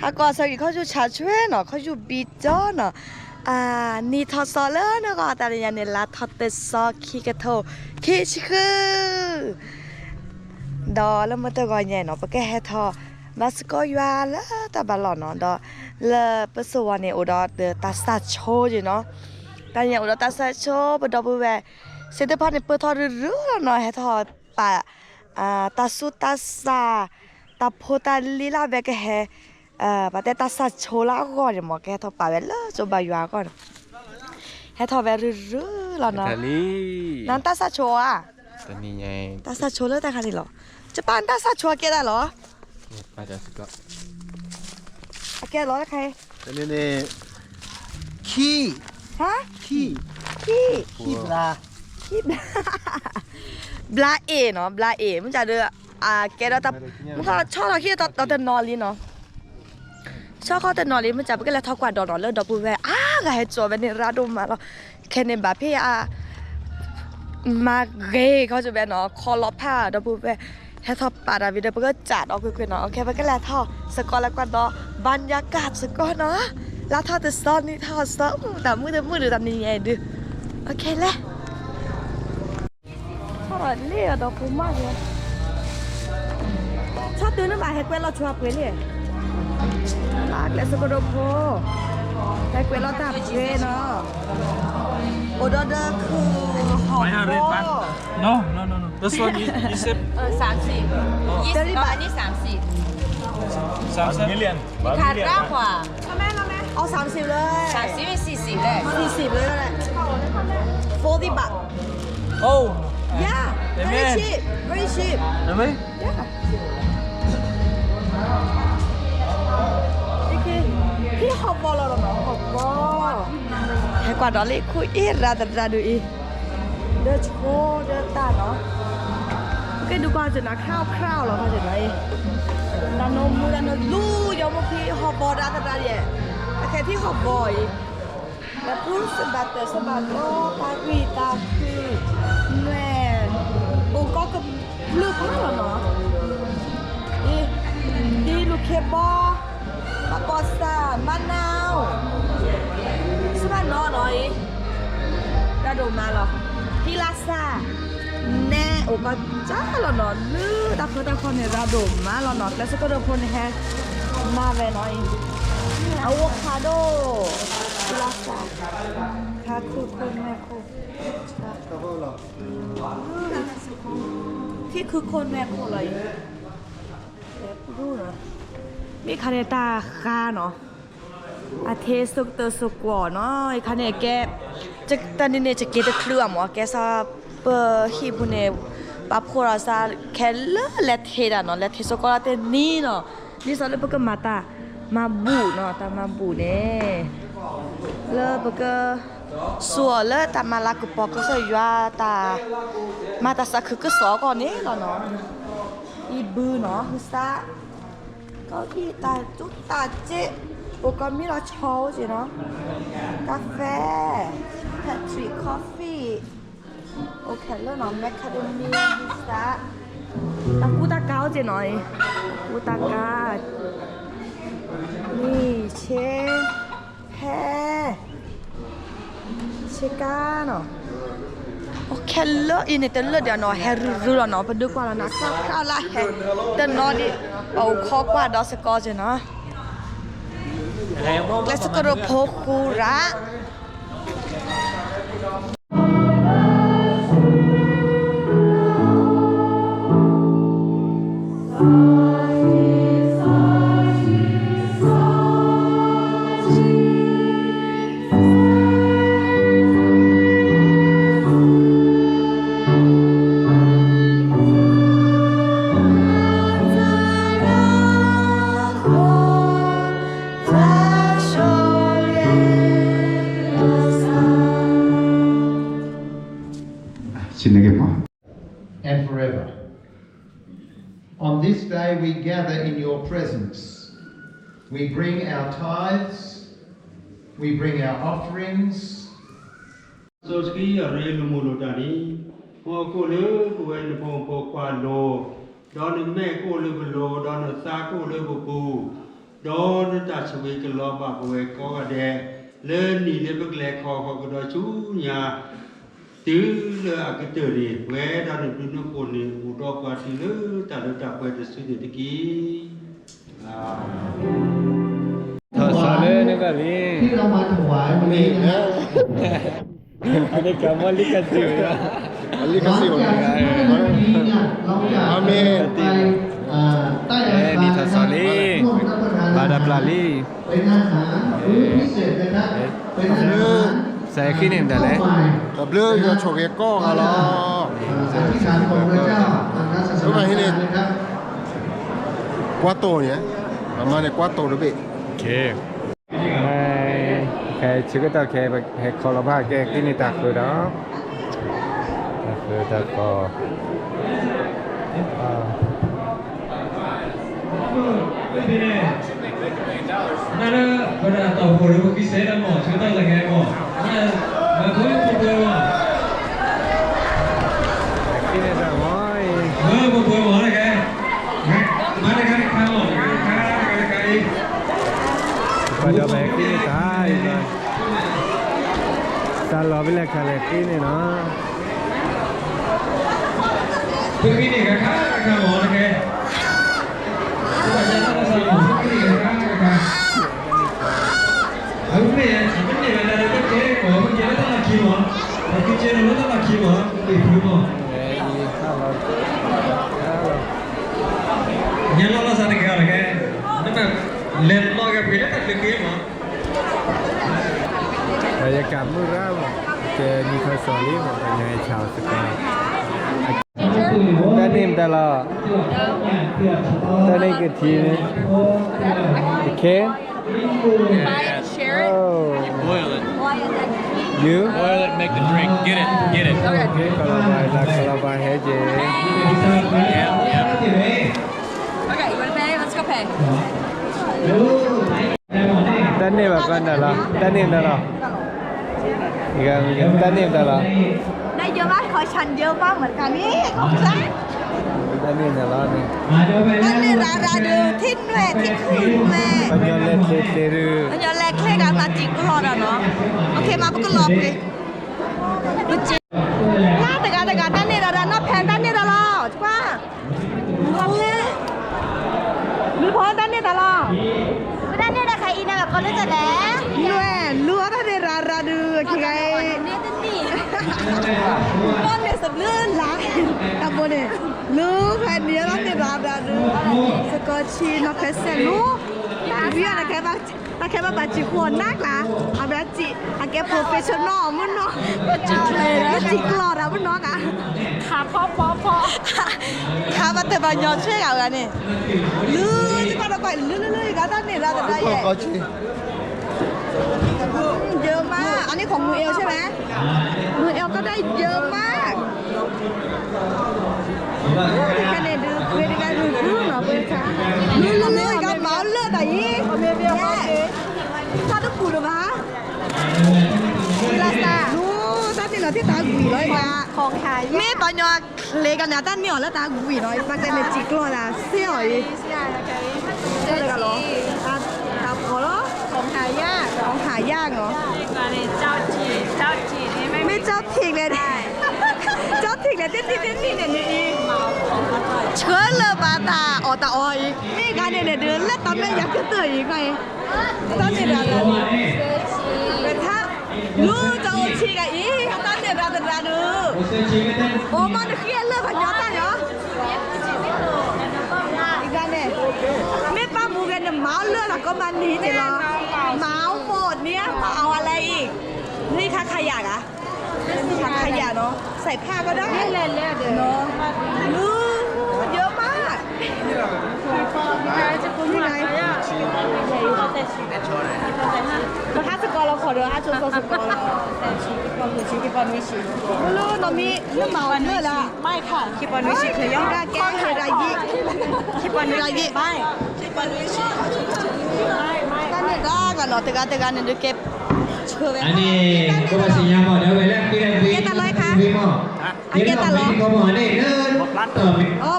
အကိးဆၢက့ၤခီၣ်ယူၣ်ဆါဆွဲနီၤ, ခီၣ်ယူၣ်ဘံၣ်ကၠီနီၤ, အနံၣ်ထီၣ်စီၤလၢနဂီၢ် တနံၤညါန့ၣ် လါထီၣ်တဆံခံကထိခံဆံဃု ဒီးလၢမုၢ်တဂီၤညါနီၤ ပကဟဲထီၣ်ဘါသကိးယွၤလၢတၢ်ဘါလီၢ်နီၤ, ဒီးလၢပစိဝီန့ၣ် အိၣ်ဒီးတၢ်သးဆိက့ၤနီၤ, တနံၤညါအိၣ်ဒီးတၢ်သးဆိ ပဒီပုၢ်ဝဲၢ်သ့ၣ်တဖၣ်န့ၣ် ပၢၢ်ထီၣ်ရုရုလီၤနီၤ, ဟဲထီၣ်ပာ် တၢ်ဆူးတၢ်ဆါ တၢ်ဖိတၢ်လံၤလၢအဝဲကဟဲ ပတဲတၢ်သးဆိလၢအဂီၢ်န့ၣ်မ့ၢ် ကဟဲထီၣ်ပာ်ဝဲလၢကၠိဘါယွၤအဂီၢ်န့ၣ်, ဟဲထီၣ်ဝဲရုရုလီၤနီၤ, နတၢ်သးဆိဧါ, တၢ်သးဆိလၢတၢ်ခါန့ၣ်လီၤ, ကပာ်နတၢ်သးဆိအကဲဒၣ်လီၤ, အကဲလီၤတခါအံၤ, ခံ, ဟါ, ခံ, ခံ, ခံဘျါ, ခံဘျါ, ဘျါအ့ၣ်နီၤ, ဘျါအ့ၣ် မ့ၢ်ကဒီး အကဲဒီးတၢ်, မ့ၢ်ခီဆီလီၤခံဒီးတနီၤလံနီၤ, ဆီခီတနီၤလံ မ့ၢ်ကပကလဲၤထီၣ်ကွၢ်ဒီးနီၤ လၢဒီပုၢ်ဝဲၢ်အါဂၤဟဲစိာ်ဝဲန့ၣ် ရၢဒိၣ်မးလီၤ, ခဲန့ၣ်ဘၣ်ဖဲအ မၤဂ့ၤခီကဝဲနီၤ ခီလီၤဖးဒီပုၢ်ဝဲၢ် ဟဲထီၣ်ပာ်တၢ်ဝံၤဒီး ပကစးဒီးကွ့ၢ်ကွ့ၢ်နီၤ, ခဲပကလဲၤထီၣ်စ့ၢ်ကီးလၢကွၢ်ဒီး ဘၣ်ညါကၣ်စ့ၢ်ကီးနီၤ, လါထီၣ်တစီၤနံၣ်ထီၣ်စီၤ တၢ်မုာ်တမုာ်ဒုးတနံၤညါအံၤဒုး, အခဲလဲၣ် ထီၣ်လ့ၣ်အဒီးဖိမၣ်က့ၤ, ဆီတုၤန့ၣ်ဘၣ်ဟဲကွဲးလီၤဆိအပှ့ၤလံ, ဘၣ်ကျဲးစကဒိၣ်ဖိ, ဟဲကွဲးလီၤတၢ်ပှ့ၤနီၤ, အိၣ်ဒီးဒီးခုၣ်ဟီၣ်ဖိ, No, no, no, no. This one is, is it? သၢဆံ, သၢဆံ, သၢဆံ, သၢဆံ, အီ သၢဆံလၢ, သၢဆံလၢ, သၢဆံဘၣ်, forty baht. Oh, yeah, very cheap, very cheap. Really? Yeah. ဟံၣ်ဟီၣ်ဘီလီၤနီၤ ဟီၣ်ဘီ, ဟဲကွၢ်ဒီးလၢခိၣ်အ့ၣ်ရၤတရၤဒုးအံၤ, ဒီးဆိဒီးတၢ်နီၤ, ပကဒုးကွၢ်ကနၤ ခရၣ်ခရၣ်လီၤ ခီကနၤအံၤ, တၢ်နမူတၢ်နလူယီမ့ၢ်ဖံဟီၣ်ဘီရၤတရၤဒ်, အခဲထံၣ်ဟီၣ်ဘီအံၤ လၢပူၤစဘၣ်တၢၢ်စဘၣ်တီ တၢ်ဂံၢ်တၢ်ခုၣ်, နွဲၣ်, အိၣ်ကီကဘျုးဖးလီၤနီၤ, အံၤ, ဒ်လူၤခ့ဘီ, ဘၣ်ပီစၢ်, ဘၣ်နါ, စဘၣ်နီၢ်နီၤအံၤ, ရၤဒိၣ်မးလီၤ, ဟံၣ်လါစၢ်, နဲအိၣ်ကီကၢလီၤနီၤ, လၢတၢ်ဖီတၢ်ဖီန့ၣ် ရၤဒိၣ်မးလီၤနီၤ, ကျဲးစကဒိၣ်ဖိန့ၣ်ဟဲ, မၤဝဲနီၤအံၤ, အဝိခါဒိၣ်, ဟံၣ်လါစၢ် ခါခုခိၣ်နွဲၣ်ခိၣ်, ထံခုခိၣ်နွဲၣ်ခိၣ်လီၤအံၤ, မ့ၢ်ခါန့ၣ်တၢ်ဃါနီၤ, အထ့စိကတၢၢ်စိကွီၢ်နီၤ, ယခါန့ၣ်ကဲ, တနံၤန့ၣ် ယက့ၤတချုးအမ့ၢ် ကဲစ့ၢ် ပဟံၣ်ပူၤန့ၣ်, ပာ်ဖှိၣ်ဒီးစ့ၢ် ခဲလၢာ်လဲၤထ့တၢ်နီၤ, လဲၤထ့စိကီၢ်တနံၤနီၤ, ဒ်သိးလၢပကမၤတၢ်မၤဘူၣ်နီၤ, တၢ်မၤဘူၣ်န့ၣ် လၢပက, စိာ်အီၤလၢတၢ်မၤလၤကပီၤကစၢ်ယွၤတၢ်, မၤတၢ်သးခုကစီၣ်အဂီၢ်န့ၣ်လီၤနီၤ, အံၤဘုနီၤ ဟုသး, ကီၢ်ဟံၣ်တၢ်ကူတၢ်က့ၣ်, အိၣ်ကီမ့ၢ်လီၤဆီအိၣ်က့ၤနီၤ, ကါဖဲ, Patrick Coffee, အိၣ်ခဲလၢာ်နီၤ Macadamia ဟုသး, တၢ်ကူတၢ်ကၤအိၣ်က့ၤနီၤ, တၢ်ကူတၢ်ကၤ, မ့ၢ်ဆ့ ဟဲ, ဆ့ကၤနီၤ, အိၣ်ခဲလၢာ်အံၤန့ၣ် တလၢာ်ဒံးနီၤ, ဟဲရုရုလီၤနီၤ, ပဒုးကွၢ်လီၤနီၤ, ခရၣ်ခရၣ်လၢဟဲ, တနီၤဒံး, ပအိၣ်ခိးကွၢ်ဒီးစ့ၢ်ကီးက့ၤနီၤ, ကျဲးစကဒိၣ်ဖိဃူရၣ် and forever. On this day we gather in your presence. We bring our tithes, we bring our offerings. စီဆှံအရ့လိာ်မုာ်လိာ်တၢ်န့ၣ်, မ်အကိၣ်လၢပဝဲနဖိမုၣ်ဖိခွါလိၤ, ဒီးနမဲာ်ကအိၣ်လၢပလိၤ, ဒီးနသးကအိၣ်လၢပပူၤ, ဒီးနတၢ်ဆိၣ်ဂ့ၤကလီၤဘၣ်ပဝဲကိးဂၤဒဲး, လၢနံၣ်လၢပကလဲၤခီဃီၤကဒီးဆူညါ တုၤလၢအကတၢၢ်န့ၣ်, ပဝဲဒၣ်နဘျုးနဖှိၣ်န့ၣ် အိၣ်ဒီးပှၤတုၤလၢတၢ်လၢတၢ်ပှဲၤတစုန့ၣ်တက့ၢ်. ထီၣ်စီၤလၢနကလံ, အန့ၣ်ကမီၤလံကစံၣ်ဝဲ, လံကစံၣ်ဝဲ, အမ့ၢ်, နံၣ်ထီၣ်စီၤလံ, ဘၣ်တၢ်ပျၢ်လံ, စဲးဃံန့ၣ်မတၤလဲၣ်, တဘျုးယွၤဆိၣ်ဂ့ၤကိးဂၤလီၤ. ပမ့ၢ်ဟံးန့ၢ် ကွၢ်တိၢ်န့ၣ်, အမၤန့ၣ်ကွၢ်တိၢ်တဘ့ၣ်, ခဲဆၢကတီၢ်ခဲ ဟဲခီလီၤဘၣ်ကဲဃံန့ၢ်တၢ်ဃၢၤဒီး, တၢ်ဃၢၤတၢ်ဃီ နလၢပဒၣ်တီၢ်ဖိၣ်ဒီးပကံစဲးတၢ်မီၢ် ဆၢကတီၢ်လၢခဲမီၢ်, မၤပှဲၤပှဲၤမီၢ်, မၤပှဲၤပှဲၤမီၢ်တကဲ, မၤတခါတခါမီၢ်, တခါတခါတခါအံၤ, ပှၤဒီးပဟဲကံန့ၢ်တၢ်အံၤလီၤ, တၢ်လီၤဖဲလဲၣ်ခါလဲၣ်ကံန့ၢ်နီၤ ပကံန့ၢ်တခါတခါမီၢ်တကဲ, ပကံန့ၢ်တခါတခါ, အမ့ၢ်, အမ့ၢ်န့ၢ်ဝဲဒၣ်လၢပကဲကီၢ် ပကဲလၢတၢ်လီၢ်ခံမီၢ်, ပကံကဲလၢတၢ်လီၢ်ခံမီၢ်, ပကံဖုမီၢ်, ညါလီၤလီၤစၢ်တကဲအီၤတကဲ, နမ့ၢ်လဲၤလီၤက့ၤပှ့ၤလၢတၢ်ဘျုးက့ၤမီၢ် ပယကမုၢ်ရၢ်မး, ကဲနံၣ်ထီၣ်စီၤလံမး, ပညီဟဲဆါအီၤစ့ၢ်ကီး, တၢ်န့ၣ်မတၤလီၤ, တၢ်န့ၣ်ကထံၣ်န့ၣ်, okay, oh, you, boil it, make the drink, get it, get it, okay, ကလီၤဘၣ်, ကလီၤဘၣ်ဟဲက့ၤ, okay, you wanna pay? Let's go pay. တၢ်န့ၢ်ဘၣ်ကီးနၤလီၤ, တၢ်န့ၢ်နၤလီၤ, တၢ်န့ၢ်နၤလီၤ, နယိၤဘၣ်ခီၣ်ဆၣ်ယိၤဘၣ်မတၤန့ၣ်, တၢ်န့ၢ်နၤလီၤန့ၣ်, တၢ်န့ၢ်ရၤရၤဒုး ထံၣ်နွဲၣ်ထံၣ်ခုၣ်နွဲၣ်, ပညီလဲၤချ့ချ့ဒုး, ပညီလဲၤချ့ဂၤမၤစံာ်ကျီၢ်ဒီးနီၤ, ပကမၤပကလီၤပှ့ၤ, တဂၤတဂၤ တၢ်န့ၢ်ရၤရၤ နီၢ်ဖဲ တၢ်န့ၢ်တၢ်လီၤ, ကွၢ် လူၤဖီတၢ်န့ၢ်တၢ်လီၤ, တၢ်န့ၢ်တၢ်ခါအံၤန့ၣ် ကီးလၢတၢ်လဲၣ်, နွဲၣ် လူၤအီၣ်တၢ်န့ၢ်ရၤရၤဒုး ခံဂၤအံၤ, န့ၣ်တနံၣ်, ဘီန့ၣ်စဘျုးလါ, တၢ်ဘိန့ၣ်, လူၤဖဲန့ၣ်တၢ်န့ၢ်ရၤရၤဒုး, စကီးဆံနီၢ်ဖဲစဲးလူၤ, တၢ်ခဲဘၣ်ဘၣ်စံၣ်ဃိးနၢ်ကျါ, အဘျါစံၣ်, အကဲ professional မုၢ်နီၢ်, စံၣ်ကျီၢ်ဒီးမုၢ်နီၢ်ကါ, ခါဖီဖီဖီ ခါဘၣ်တၢ်ဘၣ်ညီထွဲဂၤဂၤန့ၣ်, လူၤ, တၢ်တကွၢ်လူၤလူၤလူၤ ယကတၢ်န့ၢ်ရၤတၢ်ယဲ, เยอะมาก อันนี้ของหนูเอลใช่ไหม หนูเอลก็ได้เยอะมาก ဒီကန့ၣ်ဒုး ပှ့ၤတဂၤဒုးဒုးနီၤ ပှ့ၤတခါ, လူၤလူၤလူၤ ယကမၤအီၤလၢတၢ်အံၤ, တၢ်တပူၤတဘၣ်, လူၤ တၢ်န့ၣ်လီၤ ထံၣ်တၢ်ကွံာ်လီၤ, မ့ၢ်ပှၤညီချ့ကန့ၣ် တၢ်န့ၢ်အီၤလၢတၢ်ကွံာ်လီၤ, ဘၣ်ကဲန့ၣ်စံၣ်ကျီၢ်သး စ့ၢ်အီၤအံၤ, တၢ်တဂၤလီၤ, တၢ်ဖီလီၤ, ของหายาก ของหายาก နီၤ, မ့ၢ်ကျောက်ထင်လဲၣ်, ကျောက်ထင်လဲၣ် တနံၣ်တနံၣ်န့ၣ်န့ၣ်အံၤ, ဆှၢလၢၤဘၣ်တၢ်အီၣ်တၢ်အီအံၤ, မ့ၢ်ဂၤန့ၣ်န့ၣ်ဒုး လၢတၢ်မဲာ်ယၤကတၢၢ်အံၤ, တၢ်န့ၣ်ဒၣ် လူၤတၢ်အိၣ်ဆံးဂၤအံၤ အတၢ်န့ၢ်ရၤတရၤဒုး, အိၣ်မးနဃ့အလၢၢ်ပှၤညီတၢ်ညီ, အံၤန့ၣ်, မ့ၢ်ပၢ်မူဂဲၤန့ၣ် မၤအီၤလၢတၢ်ကီမၤနံၤန့ၣ်လီၤ, မၤအီၤမိၢ်န့ၣ် မၤအီၤဝဲလၢအံၤ, နံၣ်ခါခါယၤဂၤ, ခါခါယၤနီၤ, ใส่ผ้าก็ได้, လူၤ เยอะมาก ပဟးစ့ၢ်ကီးလီၤခီၣ်ဒီး ဟးစိာ်စိာ်စ့ၢ်ကီးလီၤ, မ့ၢ်လၢနီၢ်မံ လၢမၤအီၤလၢလၢ, ကဲဟ့ၣ်ဒၣ်ယ့ၣ်, တၢ်န့ၢ်တၢ်ဂၤနီၤ တဂၤတဂၤန့ၣ်ဒုးကဲဆၢဝဲ, ကဲတၢ်လီၤခါ, ကဲတၢ်လီၤခါ, ကဲတၢ်လီၤ. အီ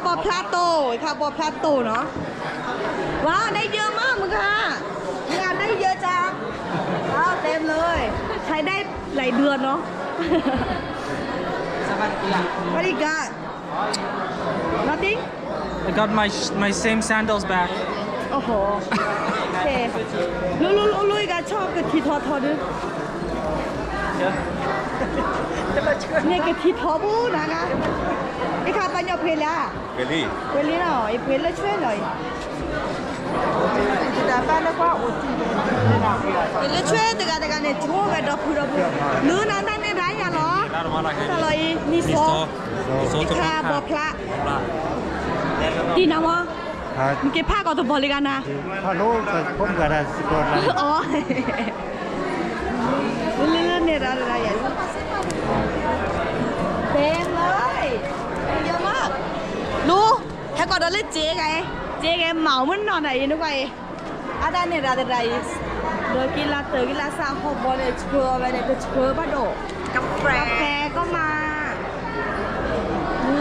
ဘီဖျါတိၢ် ခါဘီဖျါတိၢ်နီၤ. ว้าว ได้เยอะมาก มึงค่ะ มึงค่ะ ได้เยอะจัง ว้าว เต็มเลย ใช้ได้หลายเดือนเนาะ What do you got? Nothing? I got my my same sandals back. အိၣ်ဟိ လူလူလူလူကဆီကထံထီထီဒု န့ၣ်ကထံထီပူၤနၤဂၤ ယခါပှၤညီဖှ့လၢ ဝ့လံနီၤ ယဖှ့လၢဆွဲလီၤအံၤ ယလၢဆွဲတဂၤတဂၤန့ၣ် ဆိဝဲဒီဖုဒီဖု လူနၤတၢ်န့ၢ်ရါယၤလီၤ တၢ်လီၤအံၤ မံၤစီ ယခါဘီဖျါ တံၤနၤမီၤ နက့ၤဖးကီးတဘီလံဂၤနၤ အီ လၢလၢန့ၣ်ရါရါယၤ တဲလၢ ယမါ လူ ဟဲကီးဒီးလၢစ့ဂၤ စ့ဂၤမၤမုၢ်နီၢ်နၤအံၤ နကွၢ်အံၤ အါဒၣ်န့ၣ်ရါတရါအံၤ ဒီးက့လၢတၢ်က့လၢစၢ်ဟီၣ်ဘီန့ၣ် ဆှၢအီၤဝဲန့ၣ် တဆှၢဘၣ်ဒိၣ် ကဖဲကီမး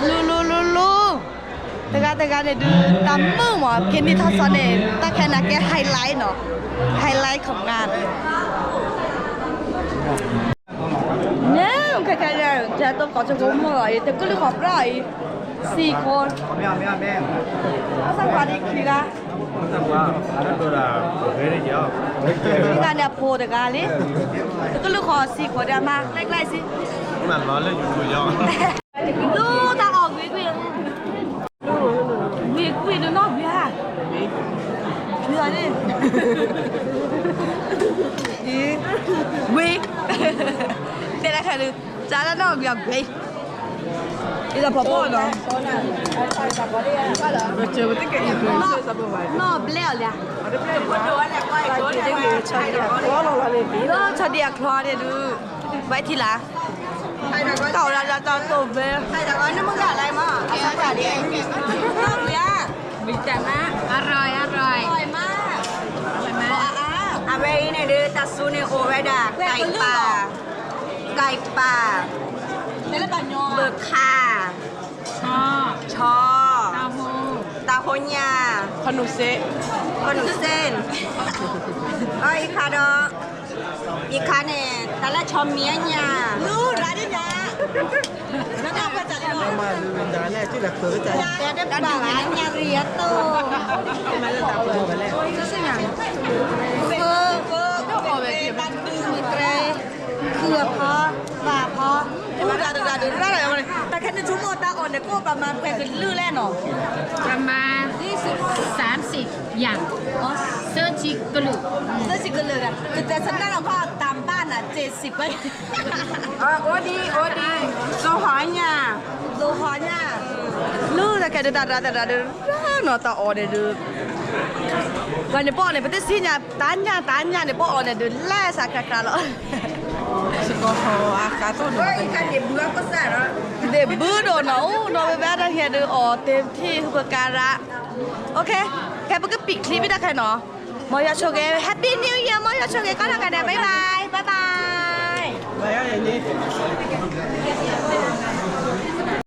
လူလူလူလူလူ တဂၤတဂၤန့ၣ်ဒုး တၢ်မုာ်မး က့ၤနံၣ်ထီၣ်စီၤန့ၣ် တၢ်ခဲနၤကဲ highlight နီၤ highlight ของงาน န့ၣ် ခဲခဲန့ၣ် ကဲတိၢ်ကီၢ်ဆိကမိၣ်လီၤအံၤ တကလုာ်ဃီပြၢ်အံၤ စံၣ်ခိၣ် ဘၣ်ဆၣ်ခွါဒ်ခံဂၤ တဂၤန့ၣ်အဖိတဂၤလံ တကလုာ်ဃီစံၣ်ခိၣ်ဒီးမါ ใกล้ๆ စံၣ် လူတၢ်အီၣ်ဂ့ၤကွံာ် ဂ့ၤကွံာ်ဒုးနီၢ်ဂ့ၤဧါ ဂ့ၤ တဲဒၣ်ခဲဒုး စးလၢနီၢ်ဂ့ၤအဂ့ၤ ဒ်သိးဖီဖီနီၤ နီၢ်ဘျဲၣ်အီၤလံ လၢဆီဒံၣ်အချီန့ၣ်ဒုး ဝဲထံလၢ တၢ်အီၣ်ဒၣ်တၢ်တိၢ်ဘဲ နီၢ်ဘျဲၣ် မံတၢ်မး အရၢၢ်အရၢၢ် အဝဲအံၤန့ၣ်ဒုး တၢ်စူန့ၣ်အိၣ်ဝဲဒၣ် ไก่ป่า ไก่ป่า ဘၢၣ်ခါ ဆီ တၢ်ဟိညၣ် ခနူၣ်စ့ ခနူၣ်စ့ အီၤအံၤခါဒီး အံၤခါန့ၣ် တၢ်လၢဆီမံၤအညၣ် လူရၤဒ်ညါ တဲတဘၣ်ဘၣ် ညၣ်ရံၣ်အတိၢ် ဖု ဖု တၢ်ဒုးမုၢ်တြဲ ခုအဖီ ပာ်ဖီ တၢ်ခဲန့ၣ်ဆိကမိၣ်တၢ်အီၣ်န့ၣ် ကအိၣ်ပှၤမၤပှဲၤကလုာ်လဲၣ်နီၤ ประมาณ สามสิบ อย่าง သၢဆံကလုာ် သၢဆံကလုာ်ဒီး ကတဲဆနၣ်လီၤခီတၢ်ဘၣ်နၤ စ့စံးကွဲ အိၣ်ဒံး အိၣ်ဒံး သိဟီညၣ် သိဟီညၣ် လူတၢ်ခဲဒုးတၢ်ရၤတၢ်ရၤဒုး နီၤတၢ်အီၣ်န့ၣ်ဒုး ပှၤန့ၣ်ပအီၣ်န့ၣ် ပတသ့ၣ်ညါ တၢ်ညၣ် တၢ်ညၣ်န့ၣ် ပအီၣ်န့ၣ်ဒုး လဲၢ်စးခါခါလီၤ စကီၤဟီၣ်အကါတိၢ်န့ၣ် ဒ့ၣ်ဘုဒိၣ်နီၤ အိၣ်နီၤ ဝဲဘဲတၢ်ဟဲဒုးအီၣ် เต็มที่ ဟုပကါရး OK ခဲပကပံာ်ချံဘၣ်တၢ်ခဲနီၤ မ်ယွၤဆိၣ်ဂ့ၤ Happy New Year မ်ယွၤဆိၣ်ဂ့ၤ ကီၢ်တၢ်ကါဒဲး bye bye bye bye